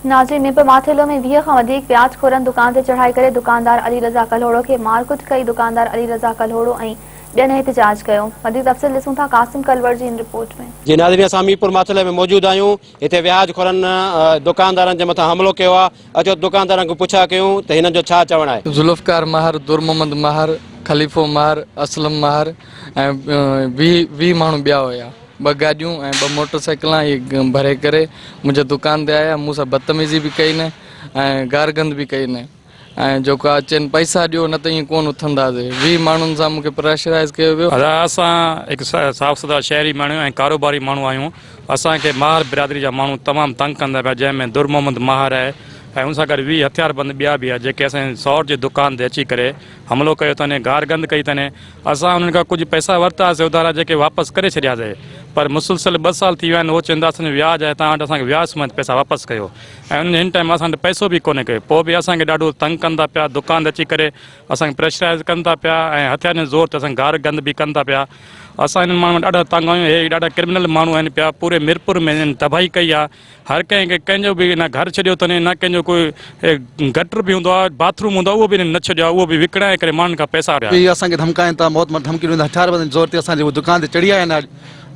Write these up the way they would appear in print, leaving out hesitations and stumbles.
ناظرين ميرپور ماٿيلو ۾ 20 کان وڌيڪ وياج خورن دڪان تي چڙهائي ڪري دڪاندار علي رضا ڪلهوڙو کي مارڪٽ ڪئي دڪاندار علي رضا ڪلهوڙو ۽ ٻين احتجاج ڪيو وڌيڪ تفصيل ڏسون ٿا قاسم ڪلوڙ جي هن رپورٽ ۾. جي ناظرين اسان ميرپور ماٿيلي ۾ موجود آهيون هتي وياج خورن دڪاندارن جي مٿان حملو ڪيو آهي اچو دڪاندارن کان پڇا ڪيون ته هنن جو ڇا چوڻ آهي. ذوالفقار مهر، در محمد مهر، خليفو مهر، اسلم مهر ۽ 20 ماڻهو ٻيا هيا. ٻه گاڏيون ۽ ٻه موٽر سائيڪلان اهي ڀري ڪري منهنجي دڪان تي آيا مون سان بدتميزي به ڪئي نه ۽ گارگند به ڪئي نه ۽ جيڪو آ چين پئسا ڏيو نه ته ائين ڪونه اٿنداسي 20 ماڻهن سان مون کي پريشرائز ڪيو ويو. ادا اسان هڪ صاف سٿرا شهري ماڻهو ۽ ڪاروباري ماڻهو آهيون اسان کي ماهر برادري جا ماڻهو تمام تنگ ڪندا پيا جنهن ۾ در محمد ماهر آهي ۽ ان سان گڏ 20 هٿياربند ٻيا به آهي جيڪي اسان جي سئوٽ جي دڪان تي اچي ڪري حملو ڪيو اٿن ۽ گارگند ڪئي اٿن اسان انهن کان ڪجهه پئسا ورتا هئاسي اڌارا جيڪي واپس ڪري ڇڏياسي پر مسلسل ٻه سال ٿي ويا آهن هو چون ٿا اسان جو وياج آهي توهان وٽ اسان کي وياج سميت پئسا واپس ڪيو ۽ انهن هن ٽائيم اسان وٽ پئسو به ڪونهي ڪيو پوء به اسان کي ڏاڍو تنگ ڪن ٿا پيا دڪان تي اچي ڪري اسان کي پريشرائز ڪن ٿا پيا ۽ هٿيارن جي زور تي اسان کي گار گند به ڪن ٿا پيا اسان انهن ماڻهن ڏاڍا تنگ آهيون هي ڏاڍا ڪرمنل ماڻهو آهن پيا پوري ميرپور ۾ انهن تباهي ڪئي آهي هر ڪنهن کي ڪنهن جو به نه گهر ڇڏيو اٿن نه ڪنهن جو ڪوئي گٽر به هوندو آهي باٿ روم هوندو آهي اهو به هنن نه ڇڏيو آهي اهو به وڪڻائي ڪري ماڻهن کان پئسا وٺيا. اهي اسان کي ڌمڪائين ٿا موت مار ڌمڪي ڏين ٿا هٿياربندن جي زور تي اسان جي دڪان تي چڙهي آيا آهن اڄ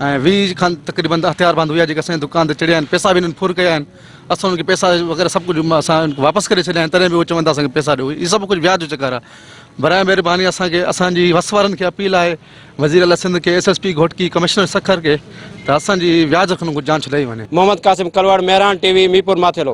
۽ 20 کن تقريبن هٿياربند هيا جيڪي اسان جي دڪان تي چڙهيا آهن پئسا به هنن ڦر ڪيا آهن اسان انهن کي پئسا وغيره سڀ ڪجهه اسان واپس ڪري ڇڏيا آهن تڏهن به اهي چون ٿا اسان کي پئسا ڏيو هي سڀ ڪجهه وياج جو چڪر آهي براء مهرباني اسان کي اسان جي وس وارن کي اپيل آهي وزير اعليٰ سنڌ کي S S P Ghotki commissioner Sukkur کي ته اسان جي وياج کان جان ڇڏائي وڃي. Muhammad Qasim Kalwar, Mehran T V, Mirpur Mathelo.